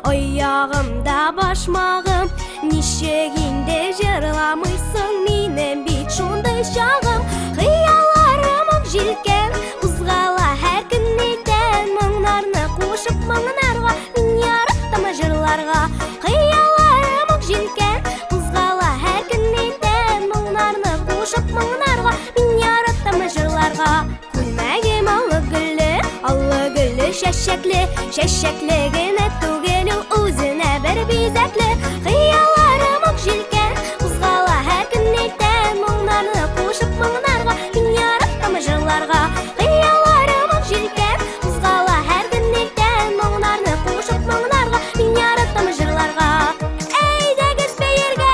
Аягымда башмагым. Ничек инде җырламыйсың, минем бит шундый чагым. Хыялларым ак җилкән, кузгала һәр көн иртән. Моңнарны кушып моңнарга, мин яраттым җырларга. Хыялларым ак җилкән, кузгала һәр көн иртән. Моңнарны кушып моңнарга, мин яраттым җырларга. Күлмәгем аллы гөлле, аллы гөлле чәчәкле, чәчәкле генә түгел ул үзенә бер бизәкле. Хыялларым ак җилкән, кузгала һәр көн иртән, моңнарны кушып моңнарга, мин яраттым җырларга. Хыялларым ак җилкән, кузгала һәр көн иртән, моңнарны кушып моңнарга, мин яраттым җырларга. Әйдәгез бәйргә!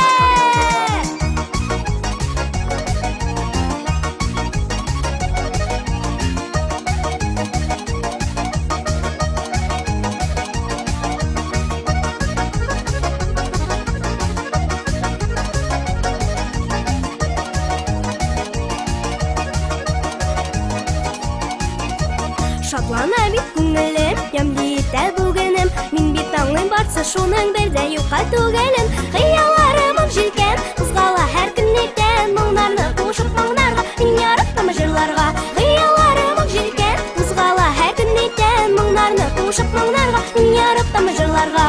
Шатлана бит күңелем, ямьле итә бүгенем. Мин бит аңлыйм барсы шуның бер дә юкка түгелен. Хыялларым ак җилкән, кузгала һәр көн иртән. Моңнарны кушып моңнарга, мин яраттым җырларга. Хыялларым ак җилкән, кузгала һәр көн иртән. Моңнарны кушып моңнарга, мин яраттым җырларга.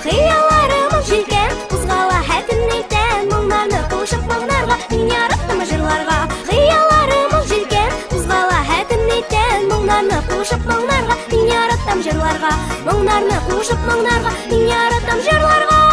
Хыялларым ак җилкән, кузгала һәр көн иртән. Моңнарны кушып моңнарга, мин яраттым җырларга. Хыялларым ак җилкән, кузгала һәр көн иртән. Моңнарны кушып моңнарга, мин яраттым җырларга. Моңнарны кушып моңнарга, мин яраттым җырларга.